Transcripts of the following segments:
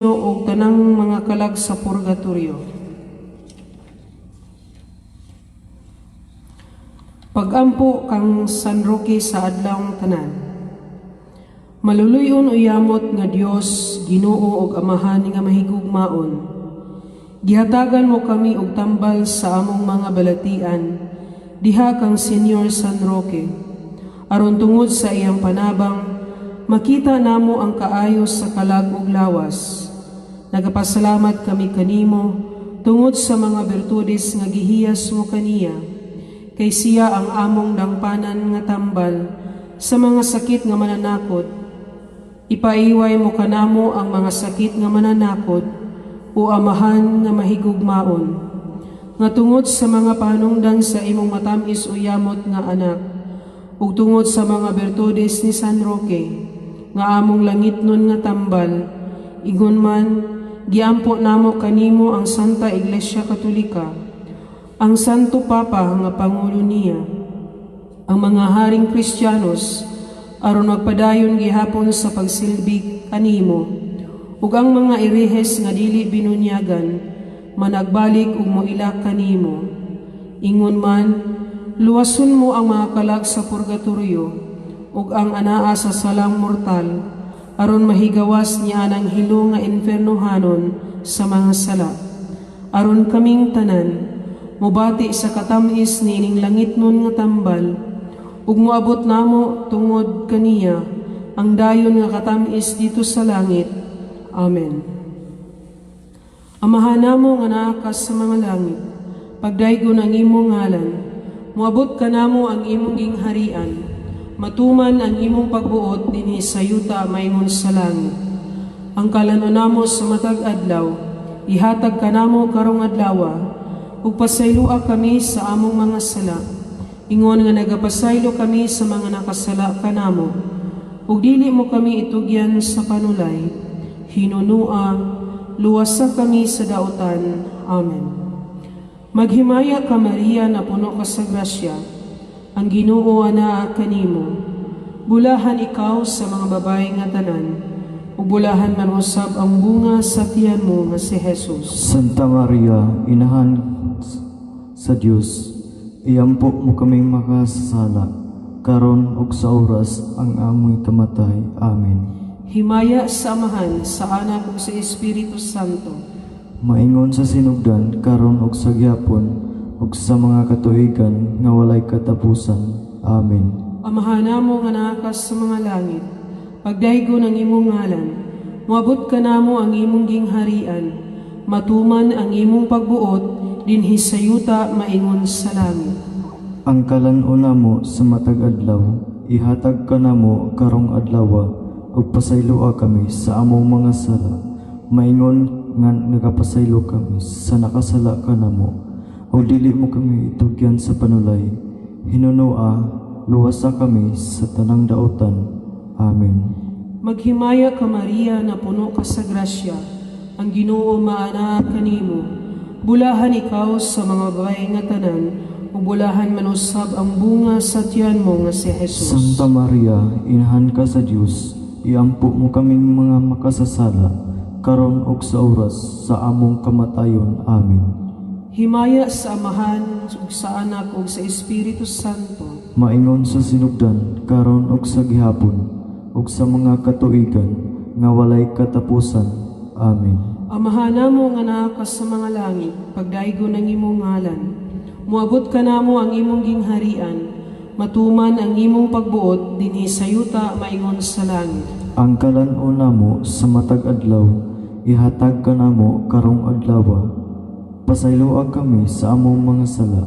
Ug tanang mga kalag sa purgatorio. Pagampo kang San Roque sa adlawng tanan. Maluluy-on o yamot nga Dios, Ginoo ug Amahan nga mahigugmaon. Gihatagan mo kami og tambal sa among mga balatian diha kang Senyor San Roque. Aron tungod sa iyang panabang, makita namo ang kaayo sa kalag ug lawas. Nagapasalamat kami kanimo tungod sa mga birtudes nga gihiyas mo kaniya, kay siya ang among dangpanan nga tambal sa mga sakit nga mananakod. Ipaiway mo kanamo ang mga sakit nga mananakod, o Amahan nga mahigugmaon, nga tungod sa mga panungdan sa imong matamis o yamot nga anak, ug tungod sa mga birtudes ni San Roque, nga among langitnon nga tambal, ingon man, giampo namo kanimo ang Santa Iglesia Katolika, ang Santo Papa nga Pangulo niya, ang mga haring Kristiyanos, aron magpadayon gihapon sa pagsilbi kanimo, ug ang mga erehes nga dili binunyagan, managbalik ug moila kanimo. Ingon man, luwason mo ang mga kalag sa purgatorio, ug ang anaa sa salang mortal, aron mahigawas niya ang hilo nga infernohanon sa mga sala. Aron kaming tanan, mubati sa katamis niining langitnon nga tambal, ug moabot namo tungod kaniya ang dayon nga katamis didto sa langit. Amen. Amahan namo nga naa ka sa mga langit, pagdaygon ang imong ngalan, moabot kanamo ang imong gingharian, matuman ang imong pagbuot dinhi sa yuta maingon sa langit. Ang kalan-on namo sa matag adlaw, ihatag kanamo karong adlawa, ug pasayloa kami sa among mga sala, ingon nga nagapasaylo kami sa mga nakasala kanamo. Ug dili mo kami itugyan sa panulay, hinunua, luwasa kami sa dautan. Amen. Maghimaya ka, Maria, napuno ka sa grasya, ang Ginoo anaa kanimo. Bulahan ikaw sa mga babae nga tanan, ug bulahan man usab ang bunga sa tiyan mo nga si Jesus. Santa Maria, Inahan sa Dios, iampo mo kaming makasasala, karon ug sa oras ang amoy kamatay. Amen. Himaya sa Amahan, sa Anak ug sa Espiritu Santo. Maingon sa sinugdan, karon ug sa gihapon, ug sa mga katuigan nga walay katapusan. Amen. Amahan namo nga naa ka sa mga langit, pagdaygon ang imong ngalan, moabot kanamo ang imong gingharian, matuman ang imong pagbuot dinhi sa yuta maingon sa langit. Ang kalan-on namo sa matag adlaw, ihatag kanamo karong adlawa, ug pasayloa kami sa among mga sala, maingon nga nagapasaylo kami sa nakasala kanamo, ug dili mo kami itugyan sa panulay, hinunua, luwasa kami sa tanang dautan. Amen. Maghimaya ka, Maria, napuno ka sa grasya, ang Ginoo maanaa kanimo. Bulahan ikaw sa mga babae nga tanan, ug bulahan man usab ang bunga sa tiyan mo nga si Jesus. Santa Maria, Inahan ka sa Dios, iampo mo kaming mga makasasala, karon ug sa oras sa among kamatayon. Amen. Himaya sa Amahan, ug sa Anak, ug sa Espiritu Santo. Maingon sa sinugdan, karon ug sa gihapon, ug sa mga katuigan nga walay katapusan. Amen. Amahan namo nga naa ka sa mga langit, pagdaygon ang imong ngalan. Moabot kanamo ang imong gingharian, matuman ang imong pagbuot dinhi sa yuta maingon sa langit. Ang kalan-on namo sa matag adlaw, ihatag kanamo karong adlawa. Pasayloa kami sa among mga sala,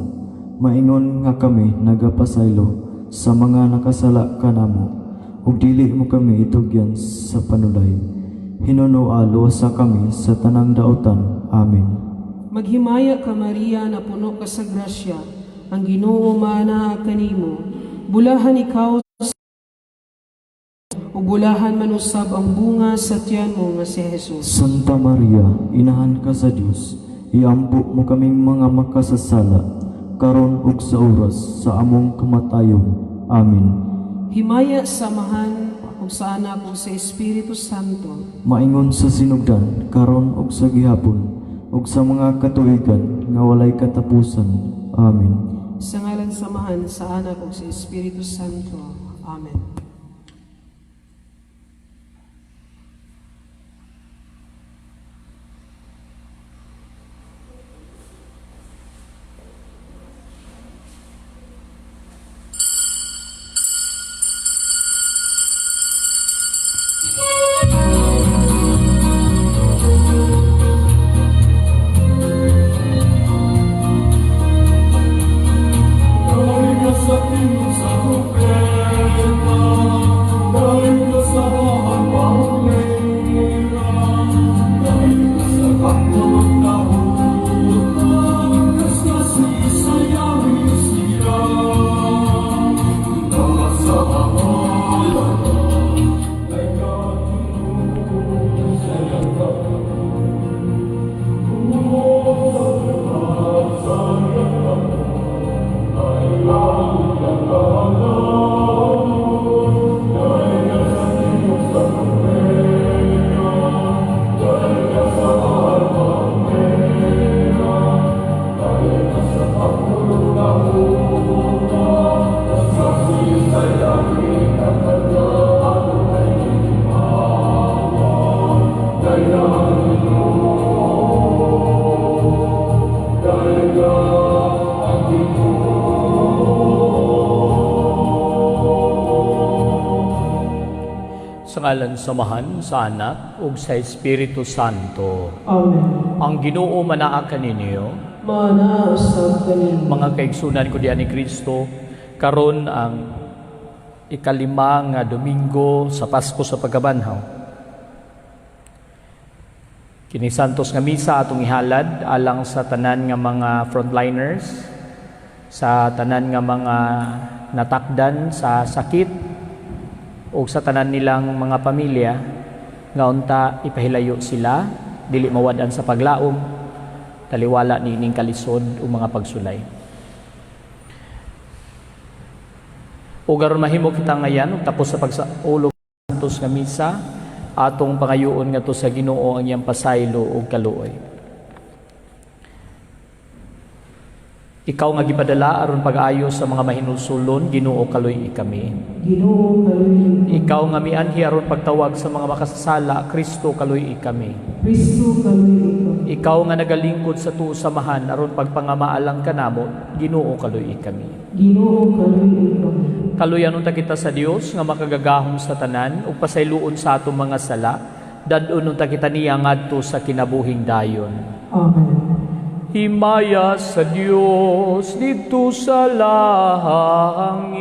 maingon nga kami nagapasaylo sa mga nakasala kanamo, ug dili mo kami itugyan sa panulay. Hinunua, luwasa kami sa tanang dautan. Amen. Maghimaya ka, Maria, napuno ka sa grasya, ang Ginoo maanaa kanimo. Bulahan ikaw ug bulahan man usab ang bunga sa tiyan mo nga si Jesus. Santa Maria, Inahan ka sa Dios, iampo mo kaming mga makasasala, karon ug sa oras sa among kamatayon. Amen. Himaya sa Amahan Ug sa Anak, ug sa Espiritu Santo. Maingon sa sinugdan, karon ug sa gihapon, ug sa mga katuigan nga walay katapusan. Amen. Sa ngalan sa Amahan, sa Anak, ug sa Espiritu Santo. Amen. Sa ngalan sa Amahan, sa Anak, ug sa Espiritu Santo. Amen. Ang Ginoo manaa kaninyo, Mana usab kaninyo. Mga kaigsunan ko diyan ni Kristo, karon ang ikalima nga Domingo sa Pasko sa Pagkabanhaw. Kini santos nga misa atong ihalad alang sa tanan nga mga frontliners, sa tanan nga mga natakdan sa sakit o sa tanan nilang mga pamilya nga unta ipahilayo sila dili mawad-an sa paglaom taliwala niining kalisod o mga pagsulay. O garon mahimo kita ngayan ug tapos sa pagsaulog santos nga misa atong pangayoon ngadto sa Ginoo ang iyang pasaylo ug kaluoy. Ikaw nga gipadala aron pag-ayo sa mga mahinulsulon, Ginoo, kaluy-i kami. Ginoo, kaluy-i. Ikaw nga mianhi aron pagtawag sa mga makasasala, Kristo, kaluy-i kami. Kristo, kaluy-i kami. Ikaw nga nagalingkod sa tuo samahan aron pagpangamaalang kanamo, Ginoo, kaluy-i kami. Ginoo, kaluy-i kami. Kaluyan unta kita sa Dios nga makagagahom sa tanan ug pasayloon sa atong mga sala, dad-on unta kita niya ngadto sa kinabuhing dayon. Amen. Himaya sa Dios didto sa langit.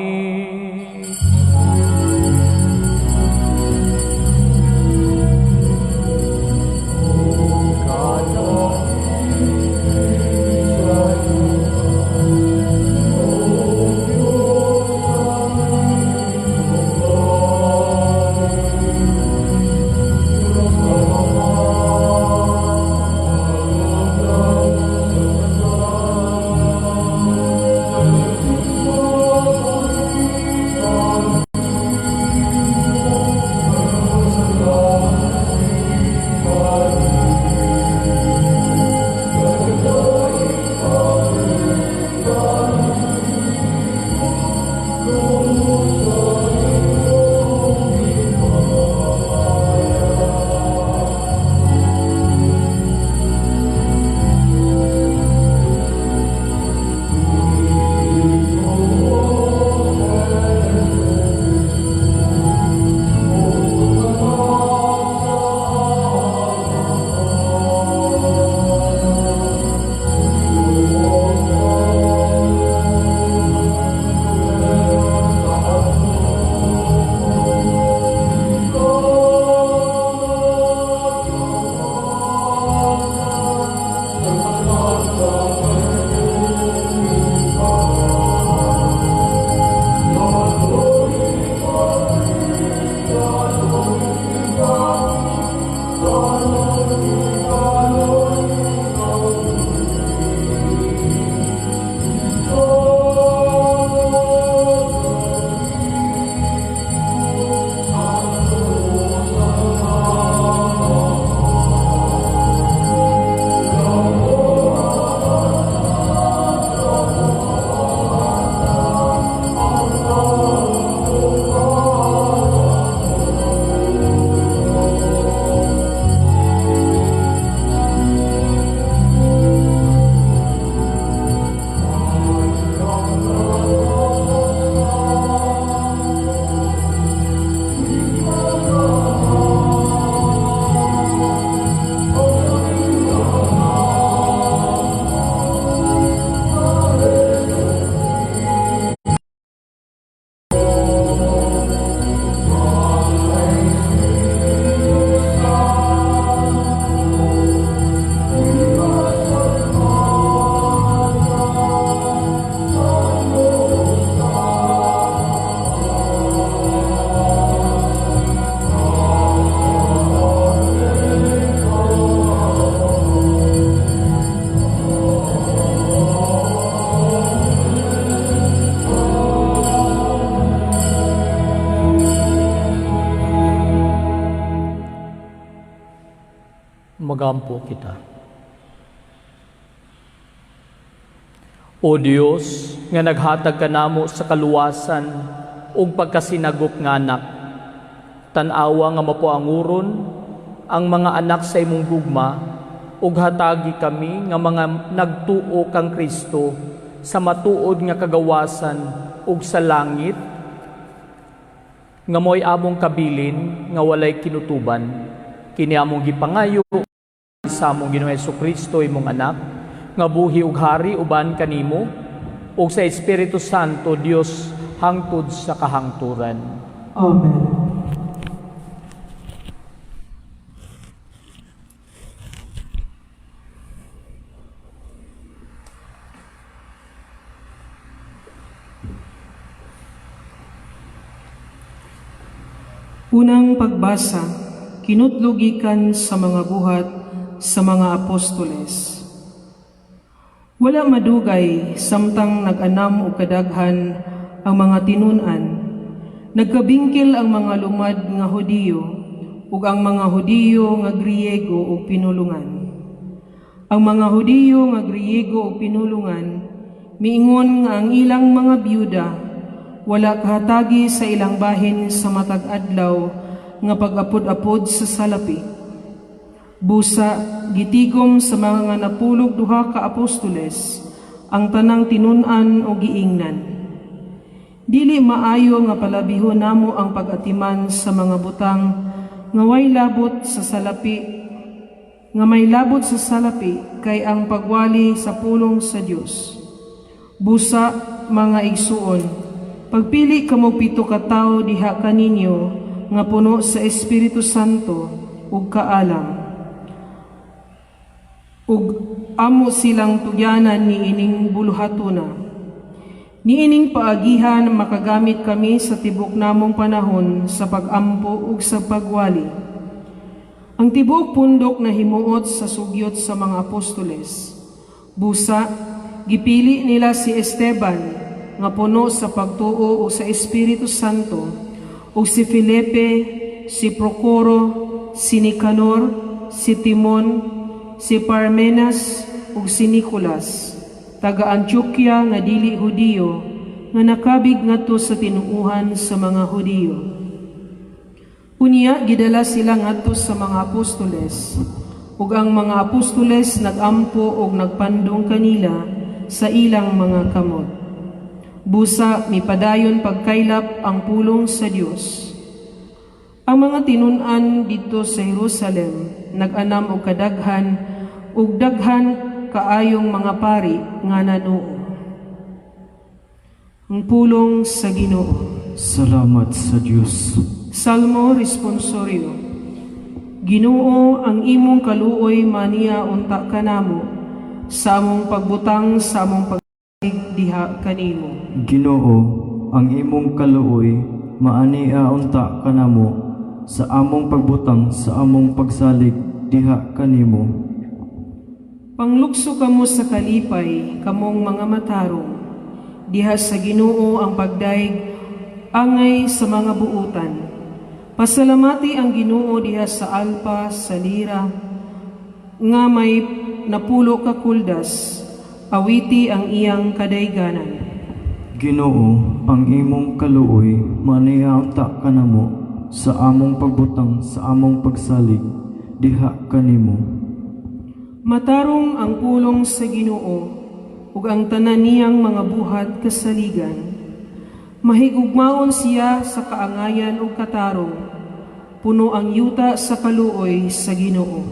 Magampo kita. O Dios, nga naghatag kanamo sa kaluwasan ug pagkasinagop nga anak, tan-awa nga mapuanguron ang mga anak sa imong gugma ug hatagi kami nga mga nagtuo kang Kristo sa matuod nga kagawasan ug sa langit nga mo'y among kabilin nga walay kinutuban. Kini among gipangayo sa among Ginoong Hesukristo, imong anak, nga buhi ug hari uban kanimo ug sa Espiritu Santo Dios hangtod sa kahangturan. Amen. Unang pagbasa, kinutlogikan sa mga buhat sa mga apostoles. Wala madugay samtang nag-anam og kadaghan ang mga tinun-an, nagkabingkil ang mga lumad nga Hudiyo ug ang mga Hudiyo nga Griego ug pinulungan. Ang mga Hudiyo nga Griego ug pinulungan miingon nga ang ilang mga byuda wala kahatagi sa ilang bahin sa matag adlaw nga pag-apod-apod sa salapi. Busa gitigom sa mga napulog duha ka apostoles ang tanang tinun-an o giingnan. Dili maayo nga palabihon namo ang pag-atiman sa mga butang nga way labot sa salapi, nga may labot sa salapi kay ang pagwali sa pulong sa Dios. Busa mga igsuon, pagpili kamo 7 ka tawo diha kaninyo nga puno sa Espiritu Santo ug kaalam, ug amo silang tugyanan niining buluhatuna. Niining paagihan makagamit kami sa tibok namong panahon sa pag-ampo ug sa pagwali. Ang tibuok pundok na himuot sa sugyot sa mga apostoles. Busa, gipili nila si Esteban nga puno sa pagtuo o sa Espiritu Santo, ug si Felipe, si Procoro, si Nicanor, si Timon, si Parmenas ug si Nicolas, taga Antioquia nga dili Hudiyo, nga nakabig ngadto sa tinuohan sa mga Hudiyo. Unya gidala sila ngadto sa mga apostoles, ug ang mga apostoles nagampo ug nagpandong kanila sa ilang mga kamot. Busa mipadayon pagkaylap ang pulong sa Dios. Ang mga tinun-an didto sa Jerusalem nag-anam og kadaghan ug daghan kaayong mga pari nga nanuo. Ang pulong sa Ginoo. Salamat sa Dios. Salmo Responsorio. Ginoo, ang imong kaluoy maniya unta kanamo sa among pagbutang sa among pagsalig diha kanimo. Ginoo, ang imong kaluoy maania unta kanamo sa among pagbutang sa among pagsalig diha kanimo. Panglukso kamo sa kalipay, kamong mga matarong. Diha sa Ginoo ang pagdaig angay sa mga buutan. Pasalamati ang Ginoo diha sa alpa, sa lira, nga may napulo ka kuldas, awiti ang iyang kadayganan. Ginoo, ang imong kaluoy maania unta kanamo sa among pagbutang sa among pagsalig diha kanimo. Matarong ang pulong sa Ginoo ug ang tanan niyang mga buhat kasaligan. Mahigugmaon siya sa kaangayan ug katarong. Puno ang yuta sa kaluoy sa Ginoo.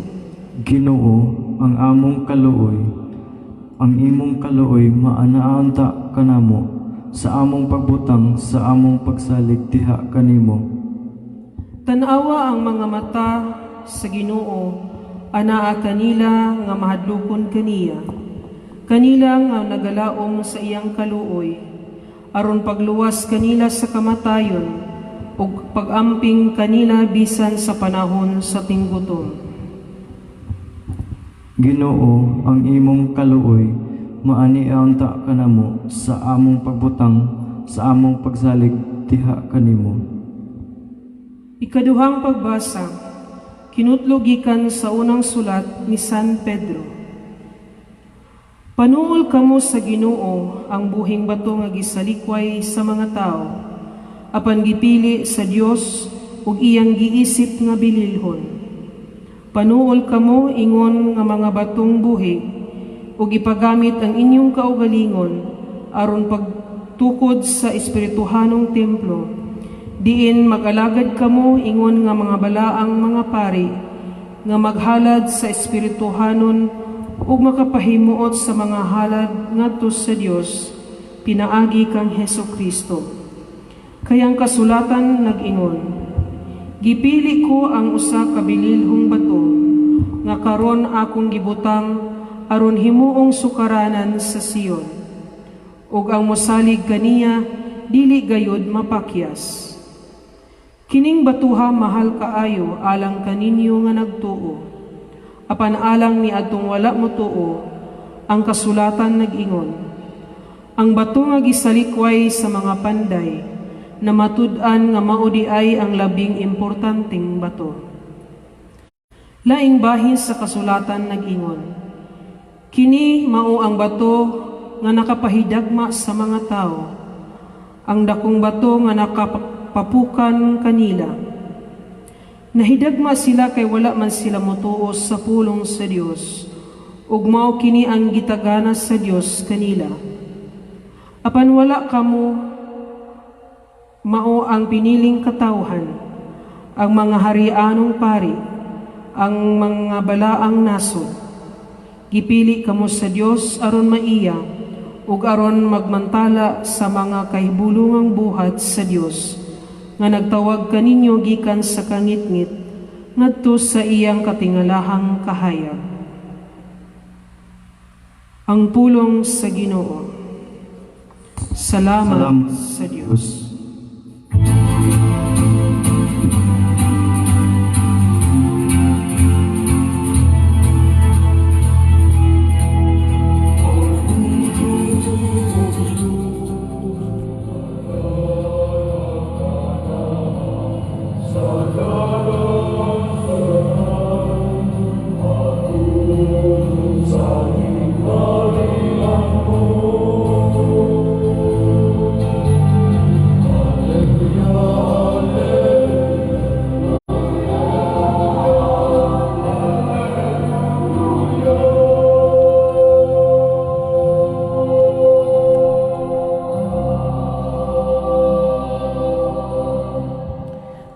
Ginoo, ang among kaluoy, ang imong kaluoy maanaanta kanamo sa among pagbutang sa among pagsalig diha kanimo. Tan-awa ang mga mata sa Ginoo, anaa kanila nga mahadlokon kaniya. Kanila nga nagalaom sa iyang kaluoy, aron pagluwas kanila sa kamatayon ug pag-amping kanila bisan sa panahon sa tinggutom. Ginoo, ang imong kaluoy maania unta kanamo sa among pagbutang sa among pagsalig diha kanimo. Ikaduhang pagbasa, Kinutlo gikan sa unang sulat ni San Pedro. Panuol kamo sa Ginoo, ang buhing bato nga gisalikway sa mga tao, apan gipili sa Dios ug iyang giisip nga bililhon. Panuol kamo ingon nga mga batong buhi ug ipagamit ang inyong kaugalingon aron pagtukod sa espirituhanong templo, diin mag-alagad kamo ingon nga mga balaang mga pari nga maghalad sa espirituhanon ug makapahimuot sa mga halad ngadto sa Dios pinaagi kang Hesus Kristo. Kay ang kasulatan nag-ingon, "Gipili ko ang usa ka bililhong bato nga karon akong gibutang aron himuong sukaranan sa Sion. Ug ang mosalig kaniya dili gayud mapakyas." Kining batuha mahal kaayo alang kaninyo nga nagtuo. Apan alang ni adtong wala motuo, ang kasulatan nag-ingon, "Ang bato nga gisalikway sa mga panday, na matud-an nga mao diay ang labing importanteng bato." Laing bahin sa kasulatan nag-ingon, "Kini mao ang bato nga nakapahidagma sa mga tao, ang dakong bato nga nakapapukan kanila." Nahidagma sila kay wala man sila motuo sa pulong sa Dios, ug mao kini ang gitagana sa Dios kanila. Apan wala kamo mao ang piniling katawhan, ang mga harianong pari, ang mga balaang nasod. Gipili kamo sa Dios aron maiya ug aron magmantala sa mga kahibulungang buhat sa Dios nga nagtawag kaninyo gikan sa kangitngit ngadto sa iyang katingalahang kahayag. Ang pulong sa Ginoo. Salamat, Salamat sa Dios. Diyos.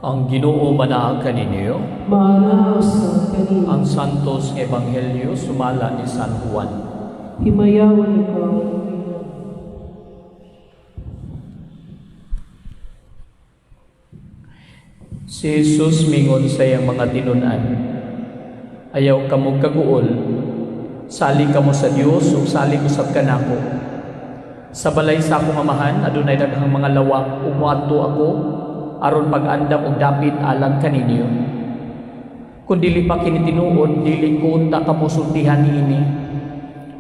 Ang Ginoo manaag kaninyo. Maanaa usab kanimo. Ang Santos nga Ebanghelyo sumala ni San Juan. Himayaon ikaw, Ginoo. Si Jesus mingon sa iyang mga tinun-an, "Ayaw kamo kaguol, salig kamo sa Dios ug salig usab kanako. Sa balay sa akong amahan adunay daghang mga lawa, ug moadto ako aron pag-andam og dapit alang kaninyo. Kung dili pa kini tinuod, dili ko unta kamo sultihan niini.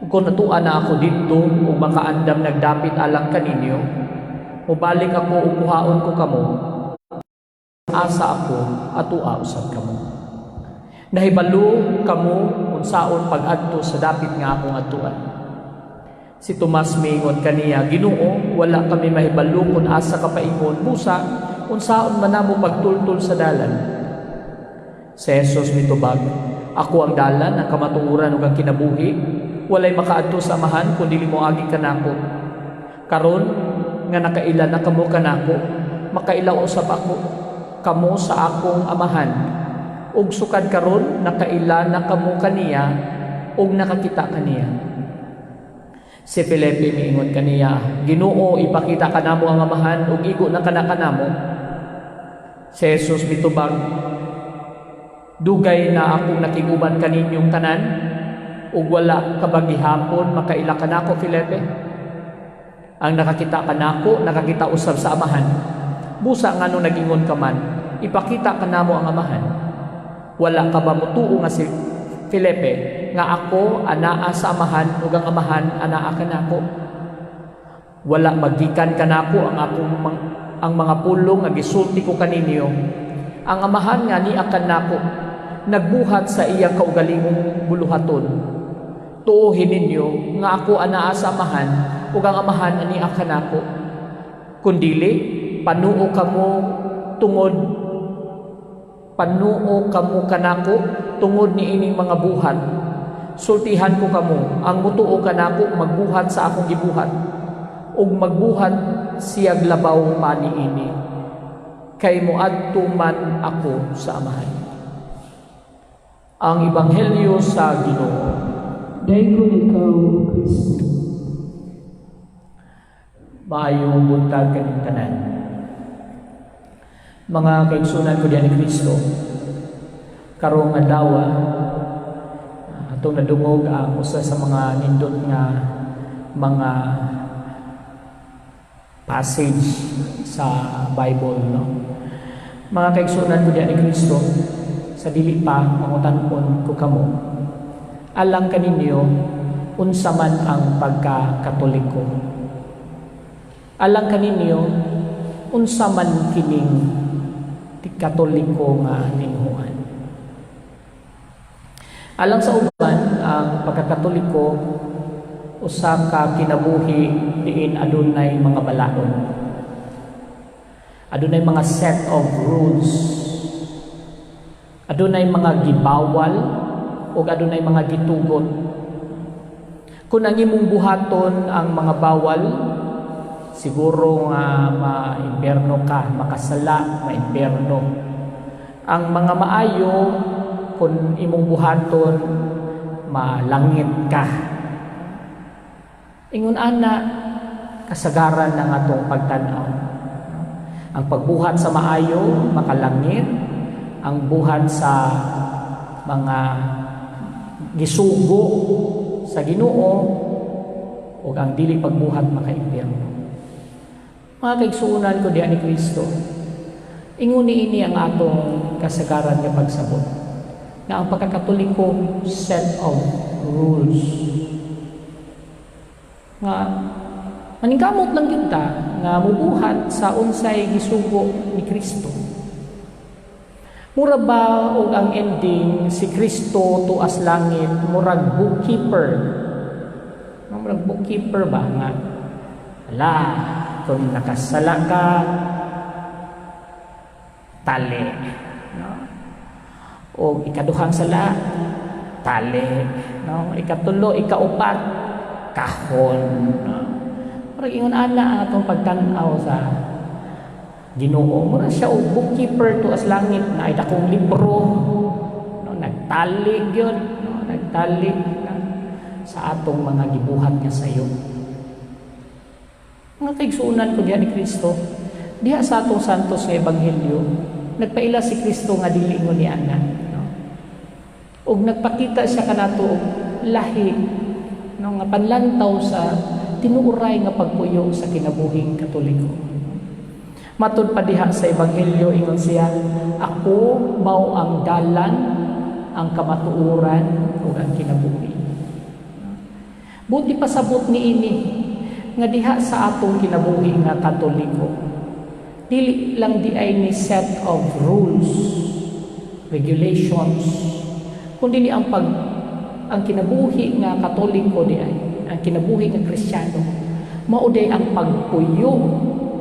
Ug kung natua na ako didto ug makaandam nagdapit alang kaninyo, mobalik ako ug kuhaon ko kamo asa ako atua usab kamo. Nahibalo kamo unsaon pag-adto sa dapit nga akong adtuan." Si Tomas miingon kaniya, "Ginoo, wala kami mahibalo kung asa ka paingon, busa unsaon man namo pagtultol sa dalan?" Si Jesus mitubag, "Ako ang dalan, ang kamatuoran ug ang kinabuhi. Walay makaadto sa Amahan kun dili moagi kanako. Karon nga nakaila na kamo kanako, makaila usab ako kamo sa akong Amahan. Ug sukad karon nakaila na kamo kaniya ug nakakita kaniya." Si Felipe miingon kaniya, "Ginoo, ipakita kanamo ang Amahan ug igo na kana kanamo." Si Jesus mitubag, "Dugay na akong nakig-uban kaninyong tanan ug wala ka ba gihapon makaila kanako, Felipe? Ang nakakita kanako, nakakita usab sa Amahan. Busa ngano nagingon ka man, 'Ipakita kanamo ang Amahan'? Wala ka ba mutuo nga si Felipe nga ako anaa sa Amahan ug ang Amahan anaa kanako? Wala magikan kanako ang mga pulong nga gisulti ko kaninyo. Ang Amahan nga nia kanako nagbuhat sa iyang kaugalingong buluhaton. Tuohi ninyo nga ako anaa sa Amahan ug ang Amahan ania kanako. Kun dili, panuo kamo kanako tungod niining mga buhat. Sultihan ko kamo, ang mutuo kanako magbuhat sa akong gibuhat ug magbuhat siyag labaw pa niini, kay moadto man ako sa Amahan. Ang Ebanghelyo sa Ginoo. Daygon ikaw, O Kristo. Maayong buntag kaning tanan. Mga kaigsunan ko diha ni Kristo, karong adlaw atong nadungog ang usa sa mga nindot nga mga passage sa Bible, no? Mga kaigsunan ko diha ni Kristo, sa dili pa, pangutan-on ko kamo. Alang kaninyo, unsa man ang pagka-Katoliko? Alang kaninyo, unsa man kining Katoliko nga tinguhaan? Alang sa uban, ang pagkakatoliko usa ka kinabuhi diin adunay mga balaod. Adunay mga set of rules. Adunay mga gibawal ug adunay mga gitugot. Kung ang imong buhaton ang mga bawal, siguro nga maimbierno ka, makasala, maimbierno. Ang mga maayo, kung imong buhaton, malangit ka. Ingon ana kasagaran ng atong pagtan-aw. Ang pagbuhat sa maayo, makalangit. Ang buhat sa mga gisugo sa Ginoo ug ang dili pagbuhat, makaimpyerno. Mga kaigsuonan ko diha ni Kristo, ingon niini ang atong kasagaran nga pagsabot na ang pagkakatoliko, set of rules nga maningkamot lang gyud ta nga mubuhat sa unsay gisugo ni Kristo. Mura ba og ang ending, si Kristo tuas langit murag bookkeeper. No, murag bookkeeper ba nga ala, kung nakasala ka, tali, no? O ikaduhang sala, tali, no? Ikatulo, ikaupat, kahon, no? Murag ingon ana ang atong pagtan-aw sa Ginoo. Mura siya og bookkeeper tuas langit na ay dakong libro, no? Nagtali gyud, no? Nagtali, no? Sa atong mga gibuhat nga sayo. Mga kaigsuonan ko diha ni Kristo, diha sa atong Santos nga Ebanghelyo, nagpaila si Kristo nga dili ingon ni ana, no? Ug nagpakita siya kanato og lahi, no, nga panlantaw sa tinuoray nga pagpuyo sa kinabuhing Katoliko. Matud pa diha sa Ebanghelyo, ingon siya, "Ako mao ang dalan, ang kamatuoran ug ang kinabuhi." Buot ipasabot niini nga diha sa atong kinabuhi nga Katoliko, dili lang diay ni set of rules, regulations, kundi ang kinabuhi nga Katoliko diay, ang kinabuhi nga Kristiyano, mao diay ang pagpuyo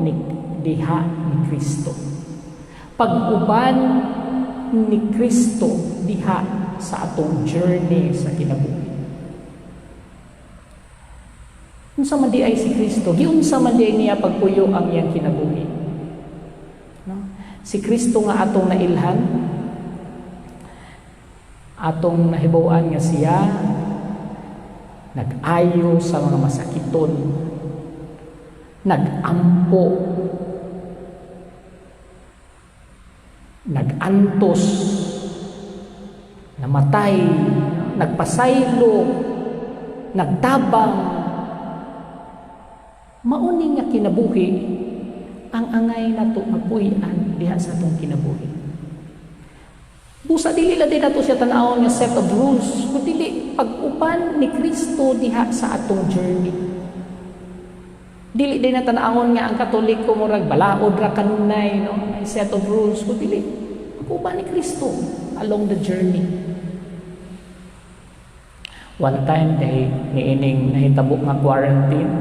ni diha ni Kristo. Pag-uban ni Kristo diha sa atong journey sa kinabuhi. Unsa man diay si Kristo? Giunsa man diay niya pagpuyo ang iyang kinabuhi? No? Si Kristo nga atong nailhan, atong nahibaw-an nga siya nag-ayo sa mga masakiton, nag-ampo, nag-antos, namatay, nagpasaylo, nagtabang. Mauni nga kinabuhi ang angay nato mapuy-an diha sa atong kinabuhi. Busa dili lang din nato siya tan-awon nga set of rules, kundi pag-uban ni Kristo diha sa atong journey. Dili din na tan-awon nga ang Katoliko murag balaod ra kanunay, no? May set of rules, kundi pag-uban ni Kristo. along the journey. One time, dahil niining nahitabo nga quarantine,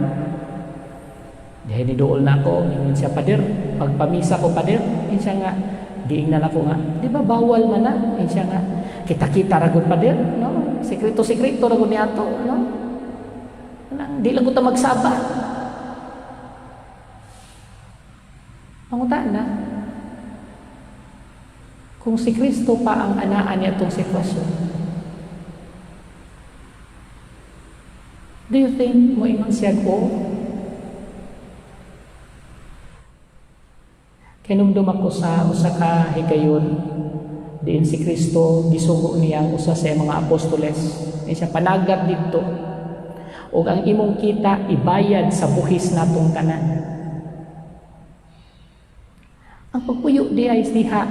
dahil niduol na ako, ingon siya, "Pader, pagpamisa ko, pader." Ingon siya nga, giingnan ako nga, "Di ba bawal man na?" Ingon siya nga, "Kita-kita ra gud, pader, no? Sekreto-sekreto ra gud niato, no? Nang, di lang ko ta magsaba." Pangutana, kung si Kristo pa ang anaan niya itong sitwasyon, do you think moingon siya ko? Kinumdum ako sa usa ka higayon diin si Kristo gisugo niya ang usa sa mga apostoles. Ni siya, "Panagat didto ug ang imong kita ibayad sa buhis natong tanan." Ang pagpuyo di ay diha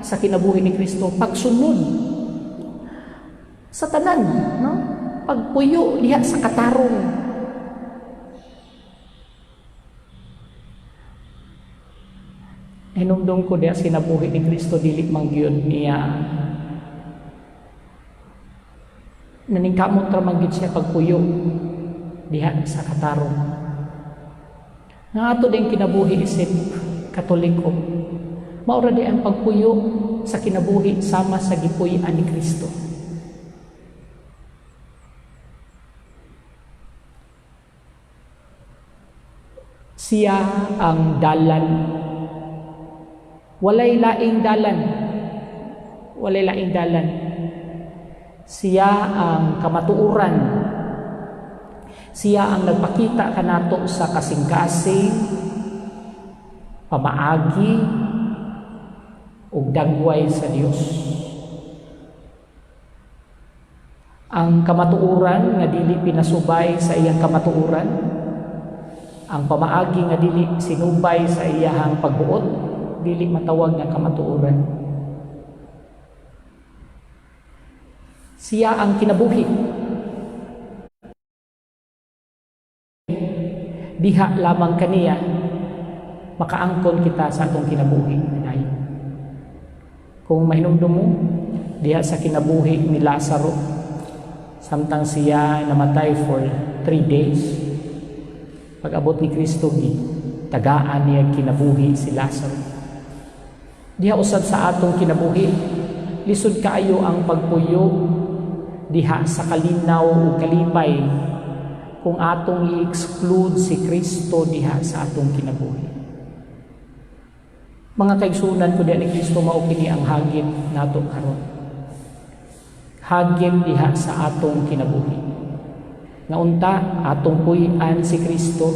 sa kinabuhi ni Kristo, pagsunod sa tanan, no? Pagpuyo diha sa katarong. Hinumdum ko diha sa kinabuhi ni Kristo, dili man gyud niya naningkamot ra man gyud siya pagpuyo diha sa katarong. Nga ato din kinabuhi isip Katoliko, maura di ang pagpuyo sa kinabuhi sama sa gipuy-an ni Kristo. Siya ang dalan. Walay laing dalan. Walay laing dalan. Siya ang kamatuoran. Siya ang nagpakita kanato sa kasing-kasing, pamaagi, ug dagway sa Dios. Ang kamatuoran nga dili pinasubay sa iyang kamatuoran, ang pamaagi nga dili sinubay sa iyahang pagbuot, dili matawag nga kamatuoran. Siya ang kinabuhi. Diha lamang kaniya makaangkon kita sa atong kinabuhi. Kung mahinumdum mo, diha sa kinabuhi ni Lazaro, samtang siya namatay for 3 days, pag-abot ni Kristo, tagaan niya kinabuhi si Lazaro. Diha usab sa atong kinabuhi, lisod kaayo ang pagpuyo diha sa kalinaw ug kalipay kung atong i-exclude si Kristo diha sa atong kinabuhi. Mga kaigsunan ko diha ni Kristo, mao kini ang hagit nato karon. Hagit diha sa atong kinabuhi. Nga unta atong puy-an si Kristo,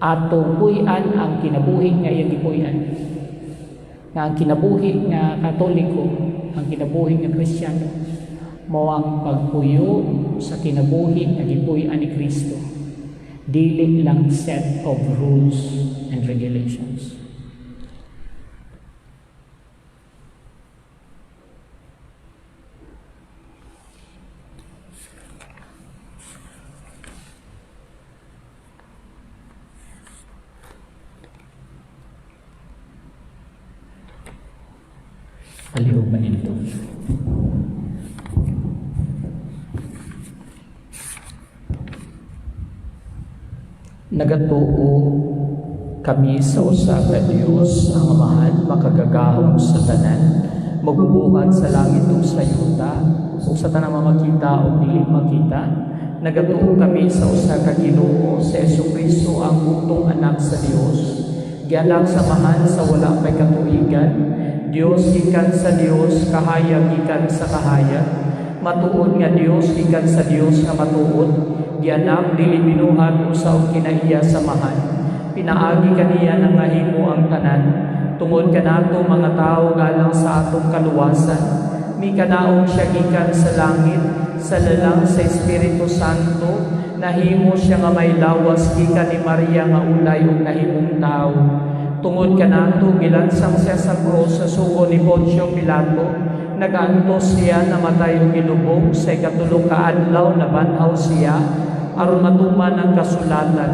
atong puy-an ang kinabuhi nga iyang gipuy-an. Nga ang kinabuhi nga Katoliko, ang kinabuhi nga Kristiyano, mao ang pagpuyo sa kinabuhi nga gipuy-an ni Kristo. Dili lang set of rules and regulations. Palihog man ito. Nagatuo kami sa usa ka Dios, ang Amahan, makagagahom sa tanan, magbubuhat sa langit ug sa yuta, ug sa tanang makita ug dili makita. Nagatuo kami sa usa ka Ginoo, sa Hesukristo, ang bugtong anak sa Dios, gianak sa Amahan sa wala pay katuigan, Dios gikan sa Dios, kahayag gikan sa kahayag, matuod nga Dios gikan sa Dios nga matuod, gianak, dili binuhat, usa og kinaiya sa Amahan. Pinaagi kaniya nang nahimo ang tanan. Tungod kanato mga tawo galang sa atong kaluwasan, mikanaog siya gikan sa langit sa lalang sa Espiritu Santo, nahimo siya nga may lawas gikan ni Maria nga ulay ug nahimong tawo. Tungod kanato gilansang siya sa krus sa sugo ni Poncio Pilato, nagaantos siya, namatay ug gilubong. Sa ikatulo ka adlaw nabanhaw siya aron matuman ang kasulatan.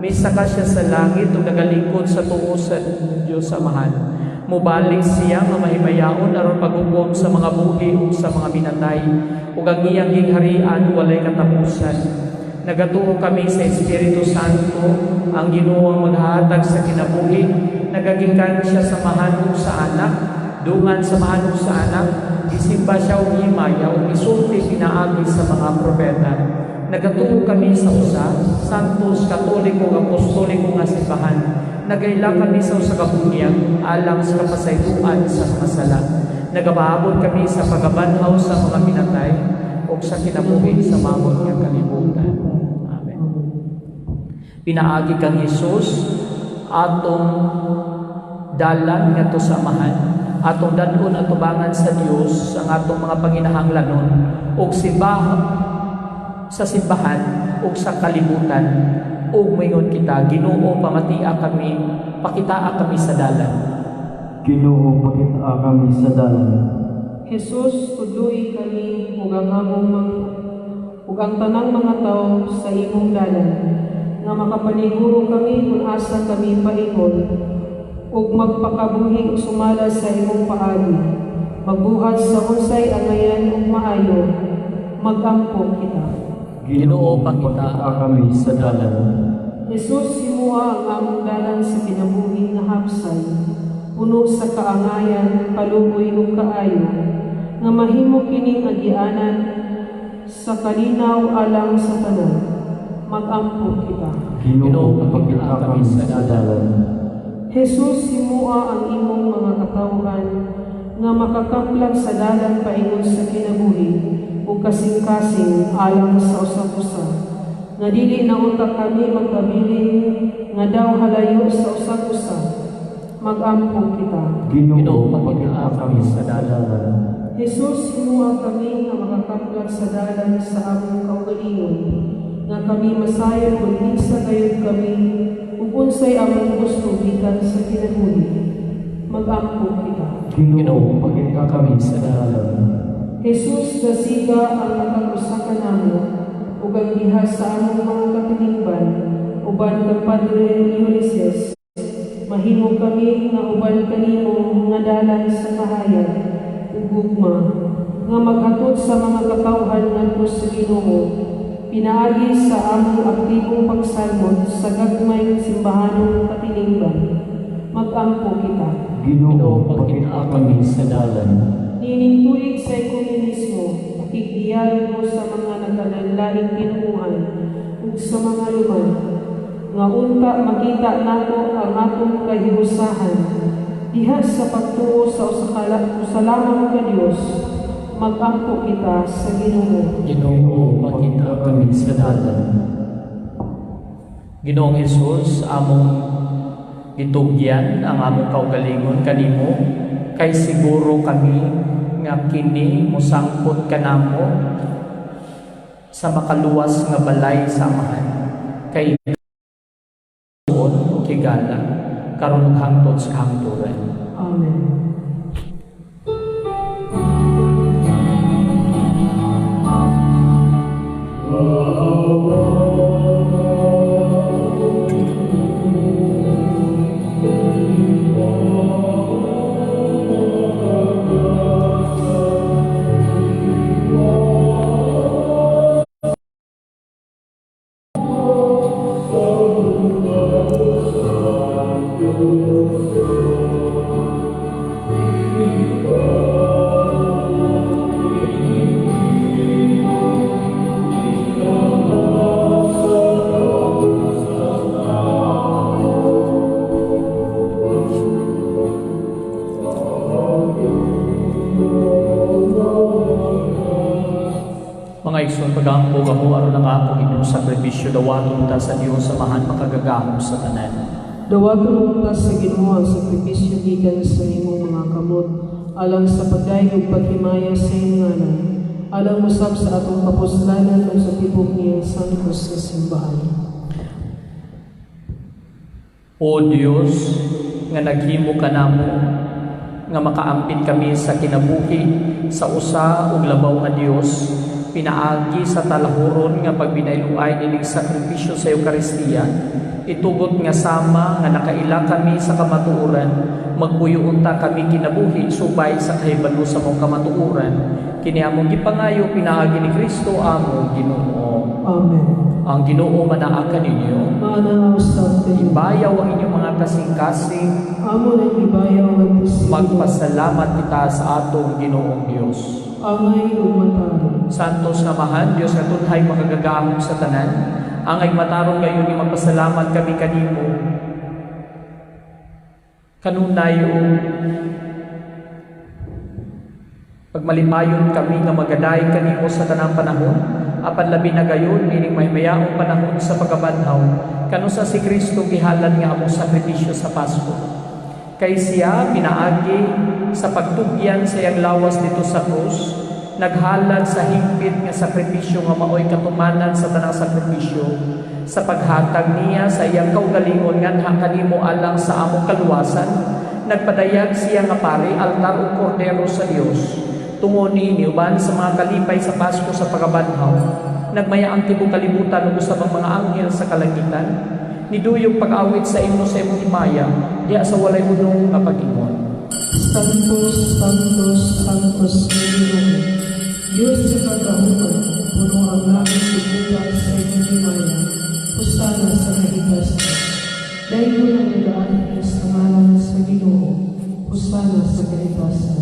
Misaka siya sa langit ug nagalingkod sa tuo sa Dios Amahan. Mubalik siya nga mahimayaon aron paghukom sa mga buhi ug sa mga minatay, ug ang iyang gingharian walay katapusan. Nagatuo kami sa Espiritu Santo, ang Ginoo ang maghahatag sa kinabuhi, nagagikan siya sa Amahan ug sa Anak, dungan sa Amahan ug sa Anak, gisimba siya og himaya ug gisulti pinaagi sa mga propeta. Nagatuo kami sa usa, Santos, Katoliko ug Apostoliko nga simbahan. Nagaila kami sa usa ka bunyag alang sa kapasayloan sa mga sala. Nagapaabot kami sa pagabanhaw sa mga minatay ug sa kinabuhi sa mamot nga kalibutan. Amen. Pinaagi kang Hesus, atong dalan ngadto sa Amahan, atong dad-on atubangan sa Dios ang atong mga panginahanglanon ug simbah sa simbahan ug sa kalibutan, ug moingon kita, "Ginoo, pamatia kami, pakitaa kami sa dalan." Ginoo, pakitaa kami sa dalan. Jesus, tudloi kami ug ang among mga ug ang tanang mga tawo sa imong dalan, nga makapaniguro kami kung asa kami paingon ug magpakabuhi sumala sa imong paagi, magbuhat sa unsay angayan ug maayo. Magampo kita. Ginoo, pakitaa kami sa dalan. Jesus, himoa ang among dalan sa kinabuhi nga hapsay, puno sa kaangayan, kaluoy ug kaayo, nga mahimo kining agianan sa kalinaw alang sa tanan. Magampo kita. Ginoo, pakitaa kami sa dalan. Jesus, himoa ang imong mga katawhan nga makakamlag sa dalan paingon sa kinabuhi ug kasing-kasing alang sa usag-usa, nga dili na unta kami magkabilin nga daw halayo sa usag-usa. Magampo kita. Ginoo, pakitaa kami sa dalan. Jesus, himoa kami nga makakamlag sa dalan sa among kaugalingon, nga kami masayod kung kinsa gayud kami ug unsay among gusto gikan sa kinabuhi. Magampo kita. Ginoo, pakitaa kami sa dalan. Jesus, dasiga ang matag usa kanamo ug ang diha sa among mga katilingban uban kang Padre Ulysses. Mahimo kami nga uban kanimo nga dalan sa kahayag ug gugma nga maghatod sa mga katawhan ngadto sa Ginoo pinaagi sa among aktibong pagsalmod sa gagmay simbahanong katilingban. Magampo kita. Ginoo, pakitaa kami sa dalan. Niining Tuig sa Ekumenismo, pakigdialogo sa mga nagkalainlaing tinuohan ug sa mga lumad, nga unta makita nato ang atong kahiusahan diha sa pagtuo sa usa lamang ka Dios. Magampo kita sa Ginoo. Ginoo, pakitaa kami sa dalan. Ginoong Hesus, among gitugyan ang among kaugalingon kanimo kay siguro kami nga kini mosangpot kanamo sa makaluwas nga balay sa Amahan, kay ug higala karon ug hangtod sa kahangturan. Amen. Mga igsoon, pagampo kamo aron ang akong inyong sakripisyo dawaton ta sa Dios Amahan makagagahom sa tanan. Dawaton unta sa Ginoo ang sakripisyo gikan sa imong mga kamot alang sa pagdayeg ug paghimaya sa iyang ngalan, alang usab sa atong kapuslanan ug sa tibok niyang santos nga simbahan. O Dios, nga naghimo kanamo nga makaampit kami sa kinabuhi sa usa ug labaw nga Dios, pinaagi sa talahuron nga pagbinayluay nining sakripisyo sa Eukaristiya, itugot nga sama nga nakaila kami sa kamatuoran, magpuyo unta kami kinabuhi subay sa kahibalo sa mong kamatuoran. Kini among gipangayo pinaagi ni Kristo among Ginoo. Amen. Ang Ginoo manaa kaninyo. Maanaa usab kaniyo. Ibayaw ang inyong mga kasing-kasing. Amo nang ibayaw ngadto sa Ginoo. Magpasalamat kita sa atong Ginoong Dios. Angay ug matarong. Santos nga Amahan, Dios nga tunhay makagagahom sa tanan, angay matarong gayon nga magpasalamat kami kanimo. Kanunay ug pagmalipayon kami nga magaday kanimo sa tanang panahon, apan labi na gayon ining mahimayaong panahon sa pagkabanhaw, kanusa si Kristo gihalad nga among sakripisyo sa Pasko. Kay siya pinaagi sa pagtugyan sa iyang lawas dito sa krus, naghalad sa hingpit nga sakripisyo nga maoy katumanan sa tanang sakripisyo, sa paghatag niya sa iyang kaugalingon nganha kanimo alang sa among kaluwasan, nagpadayag siya nga pari, altar ug kordero sa Dios. Tungod niini uban sa mga kalipay sa Pasko sa pagkabanhaw, nagmaya ang tibuok kalibutan ug usab ang mga anghel sa kalangitan, niduyog pag-awit sa imo sa imong himaya, diha sa walay hunong nga pag-ingon. Santos, Santos, Santos nga Ginoo. Dios sa kagahuman, puno ang langit ug lupa sa imong himaya. Hosana sa kahitasan. Dayon ang nagaanhi sa ngalan sa Ginoo. Hosana sa kahitasan.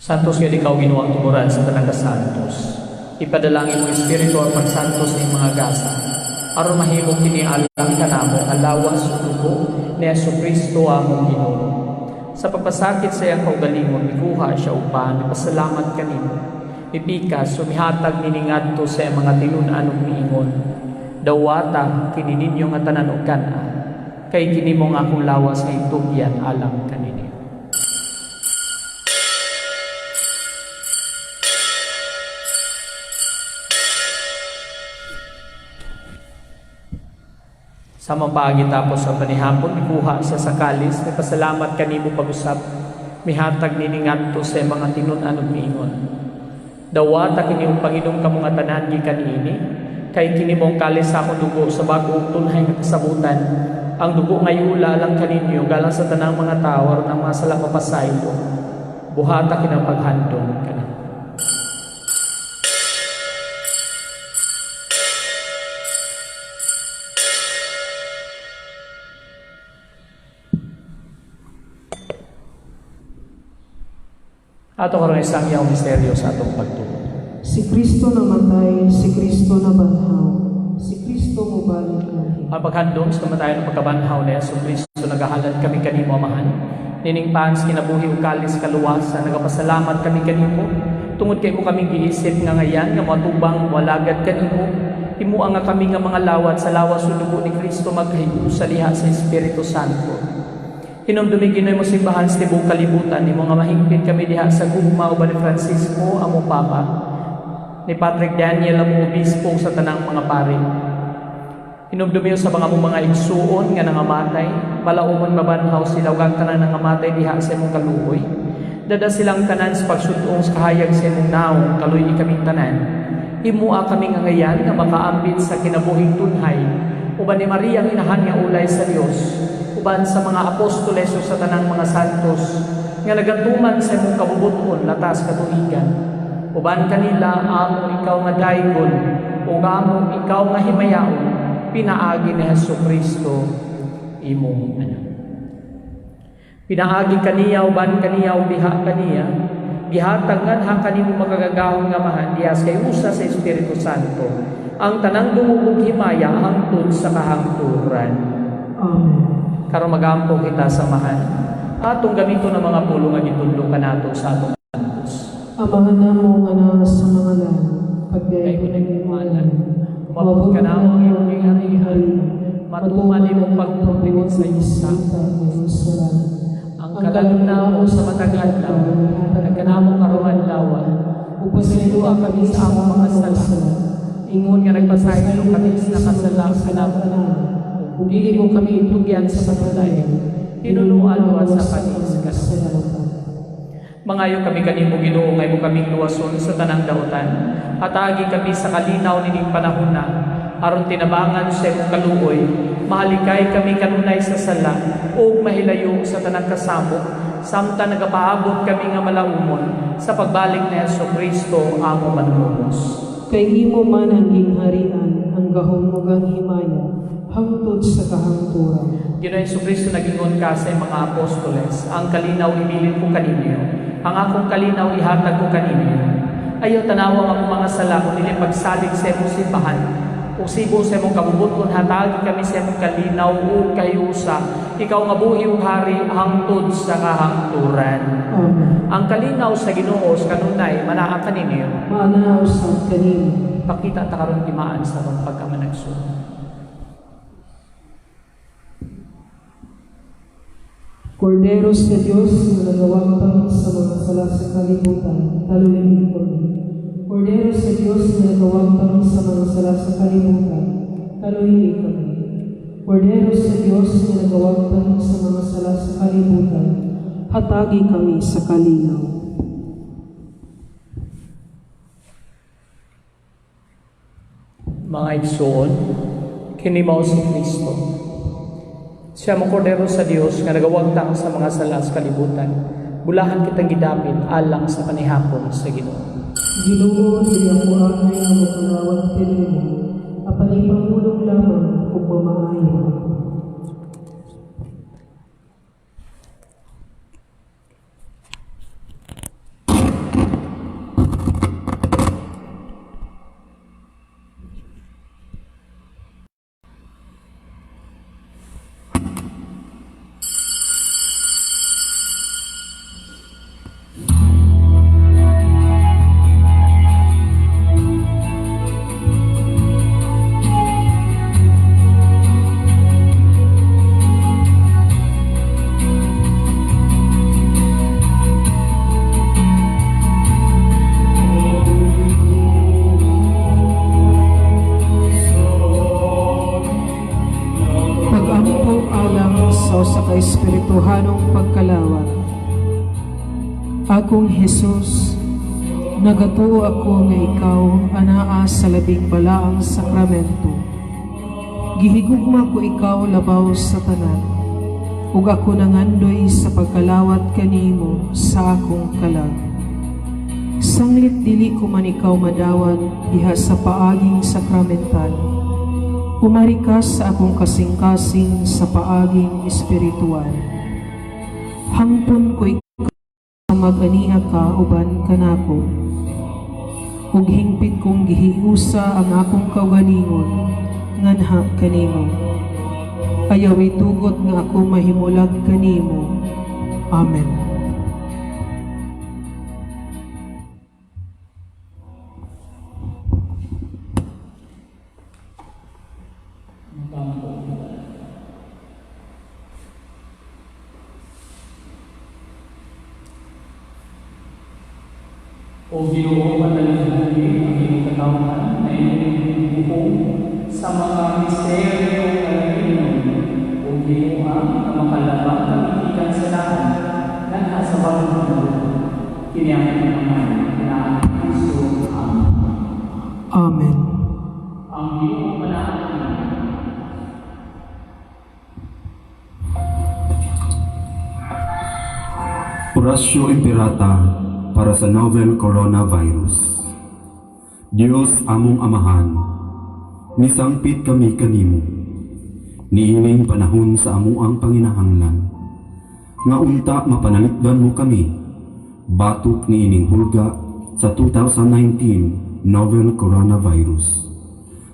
Santos gid ikaw Ginoo ang tumuran sa tanang kasantos. Ipadalangin mo Espiritu ang pagsantos ning mga gasa. Aron mahimo kini alang kanamo ang lawas ug dugo ni Hesukristo among Ginoo. Sa pagpasakit sa iyang kaugalingon, mikuha siya og pan, mipasalamat kanimo. Mipikas, sumihatag niini ngadto sa iyang mga tinun-an ug miingon. Dawata kini ninyo nga tanan og kan-a, kay kini mo nga akong lawas nga itugyan alang kaninyo. Sa paagi tapos sa panihapon, mikuha siya sa kalis, mipasalamat kanimo pag-usap, mihatag nini ngadto sa iyang mga tinun-an ug miingon. Dawata kini ug panginom kamo nga tanan gikan niini, kay kini mong kalis sa akong dugo sa bag-o ug tunhay nga kasabutan. Ang dugo nga yula alang kaninyo galang sa tanang mga tawo aron ang mga sala mapasaylo. Buhata kini ang paghandom kanako. Ato karon isang yaw misteryo sa atong pagtuo. Si Kristo namatay, si Kristo nabanhaw, si Kristo mobalik lahi. Ang paghandom sa kamatayon ng pagkabanhaw ni Hesus Kristo, nagahalad kami kanimo, Amahan. Nining pans kinabuhi ug kalis kaluwasan, nagapasalamat kami kanimo. Tungod kay mo kaming giisip nga ngayan nga moatubang walagad kanimo. Himua nga kami nga mga lawat sa lawas ug dugo ni Kristo magkahiusa liha sa Espiritu Santo. Hinumdumi Ginoo mo simbahan sa tibuok kalibutan, nimo nga mahingpit kami diha sa gugma uban ni Francisco amo Papa, ni Patrick Daniel amo obispo sa tanang mga pari. Hinumdumi sa mga among mga igsuon nga nangamatay, balaumon mabanhaw sila ug ang tanan nangamatay diha sa imong kaluoy. Dada silang tanan sa pagsud-ong sa kahayag sa imong naong, kaluoy kaming tanan. Himua kami nga ngayan nga makaambit sa kinabuhing tunhay, uban ni Maria ang inahan nga ulay sa Dios, uban sa mga apostoles ug sa tanang mga santos nga nagatuman sa imong kabubuton latas katuigan. Uban kanila amo ikaw nga daygon ug amo ikaw nga himayaon, pinaagi ni Hesukristo imong anak. Pinaagi kaniya uban kaniya ug diha kaniya, gihatag nganha kanimo makagagahom nga Amahan diha kay usa sa Espiritu Santo ang tanang dungog ug himaya hangtod sa kahangturan. Amen. Karon magampo kita sa Amahan, atong gamiton ang mga pulong nga gitudlo kanato sa atong santos. Amahan namo nga naa sa mga langit, pagdayon Pagdayon ang imong ngalan, Umabot ka namo ang iyong gingharian, matuman imong pagpabilin sa yuta. Ang kalalom namo sa matag adlaw, nagkanamo karong adlaw, ug pasayloa kami sa among mga sala. Ingon nga nagpasaylo kami sa nakasala kanamo. Ug dili mo kami itugyan sa panulay, tinunuan sa kanis kanamo. Mangayo kami kanimo, Ginoo, nga imo kaming luwason sa tanang dautan. Hatagi kami sa kalinaw nining panahona aron tinabangan sa imong kaluoy, mahalikay kami kanunay sa sala ug mahilayo sa tanang kasamok samtang nagapaabot kami nga malaumon sa pagbalik ni Hesus Kristo among Manunubos. Kay imo man ang gingharian, ang gahom ug ang himaya, hangtod sa kahangturan. Ginoong Hesukristo, nagingon ka sa iyong mga apostoles, "Ang kalinaw ibilin ko kaninyo, ang akong kalinaw ihatag ko kaninyo. Ayaw tanawa ang among mga sala, kundi pagsalig sa imong simbahan. Ug sibo sa imong kabubut-on, hatagi kami sa imong kalinaw ug kahiusa. Ikaw nga buhi ug hari hangtod sa kahangturan." Amen. Ang kalinaw sa Ginoo sa kanunay manaa kaninyo. Maanaa usab kanimo. Pakita ta karon timaan sa atong pagkamanagsuon. Kordero sa Dios nga nagawagtang sa mga sala sa kalibutan, kaluoyi kami. Kordero sa Dios nga nagawagtang sa mga sala sa kalibutan, kaluoyi kami. Kordero sa Dios nga nagawagtang sa mga sala sa kalibutan, hatagi kami sa kalinaw. Mga igsoon, kini mao si Kristo. Siya mo kordero sa Dios nga nagawagtang sa mga sala sa kalibutan. Bulahan kitang gidapit alang sa panihapon sa Ginoo. Ginoo, dili ako angay nga mokalawat kanimo, apan ipahulong lamang kung mamaayo ako. Pag-ampo alang sa usa ka espirituhanong pagkalawat. Akong Jesus, nagatuo ako nga ikaw anaa sa labing balaang sakramento. Gihigugma ko ikaw labaw sa tanan, ug ako nangandoy sa pagkalawat kanimo sa akong kalag. Sanglit dili ko man ikaw madawat diha sa paaging sakramental, umari ka sa akong kasing-kasing sa paaging espiritual. Hangpon ko ikaw mag-ania ka uban kanako, ug hingpit kong gihiusa ang akong kaugalingon nganha kanimo. Ayaw itugot nga ako mahimulag kanimo. Amen. O Ginoo, panalangin ang iyong katawhan na iyong buhong sa mga misteryo nga labinon o Ginoo nga makalabang kami gikan sa daan nganha sa bagong kinabuhi. Kini ang Amahan, pinaagi ni Kristo. Amen. Amen. Ang Ginoo manaa kaninyo. Oratio Imperata para sa novel coronavirus. Diyos among Amahan, nisangpit kami kanimo. Niining panahon sa amuang panginahanglan, nga unta mapanalipdan mo kami, batok niining hulga sa 2019 novel coronavirus,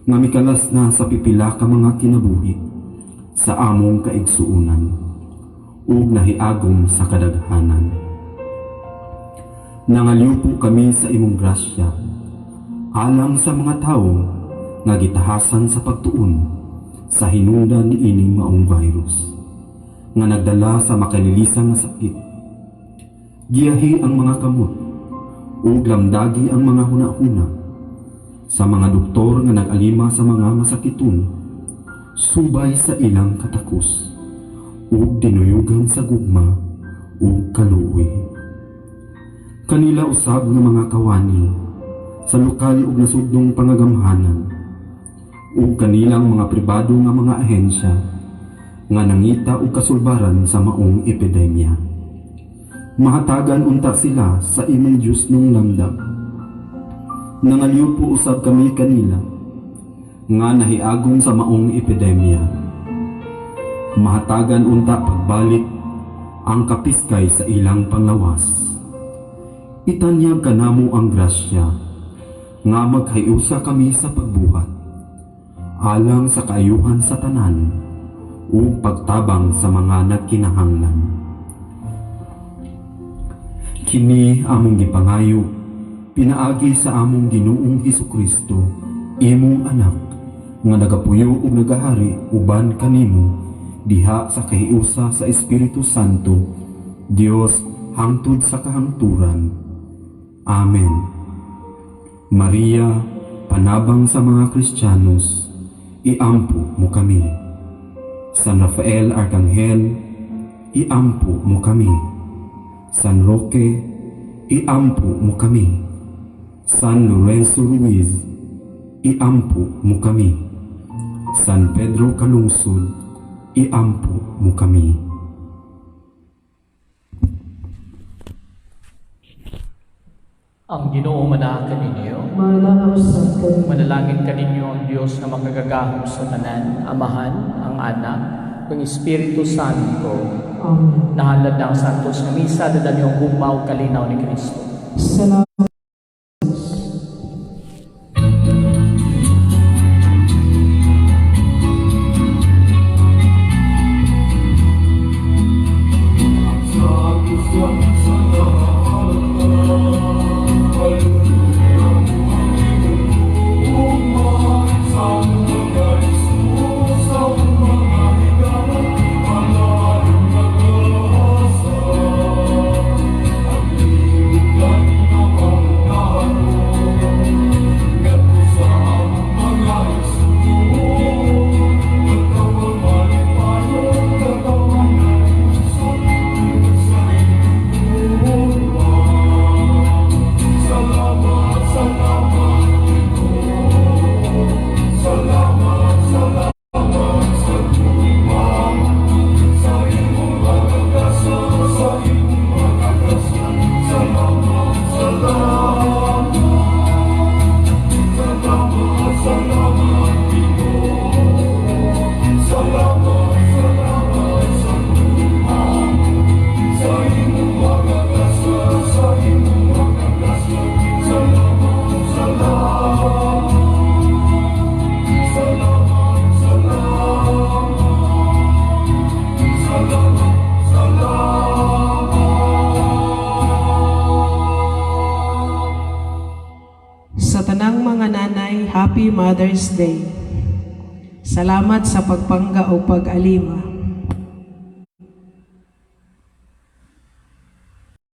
nga mikalas na sa pipila ka mga kinabuhi sa among kaigsuunan, ug nahiagom sa kadaghanan. Nangalyupo kami sa imong grasya, alang sa mga tawo nga gitahasan sa pagtuon sa hinungdan niining maong virus, nga nagdala sa makalilisan nga sakit. Giyahi ang mga kamot ug lamdagi ang mga hunahuna sa mga doktor nga nag-alima sa mga masakiton, subay sa ilang katakos ug dinuyugan sa gugma ug kaluoy. Kanila usab nga mga kawani sa lokal ug nasudnong pangagamhanan ug kanilang mga pribado nga mga ahensya nga nangita og kasulbaran sa maong epidemya. Mahatagan unta sila sa imong Diyosnong lamdam. Nangalyupo usab kami kanila nga nahiagom sa maong epidemya. Mahatagan unta pagbalik ang kapiskay sa ilang panglawas. Itanyag kanamo ang grasya nga maghiusa kami sa pagbuhat alang sa kaayuhan sa tanan ug pagtabang sa mga nagkinahanglan. Kini among gipangayo pinaagi sa among Ginoong Hesukristo, imong anak, nga nagapuyo ug nagahari uban kanimo diha sa kahiusa sa Espiritu Santo, Dios hangtod sa kahangturan. Amen. Maria, panabang sa mga Kristiyanos, iampo mo kami. San Rafael Arkanghel, iampo mo kami. San Roque, iampo mo kami. San Lorenzo Ruiz, iampo mo kami. San Pedro Calungsod, iampo mo kami. Ang Ginoo manaa kaninyo. Manaa usab kaniya. Manalangin kaninyo ang Dios nga makagagahom sa tanan, Amahan, ang Anak, ug ang Espiritu Santo. Amen. Nahalad na ang Santos nga Misa, dala niyo ang gugma ug kalinaw ni Kristo. Salamat. Sa tanang mga nanay, Happy Mother's Day. Salamat sa pagpangga o pag-alima.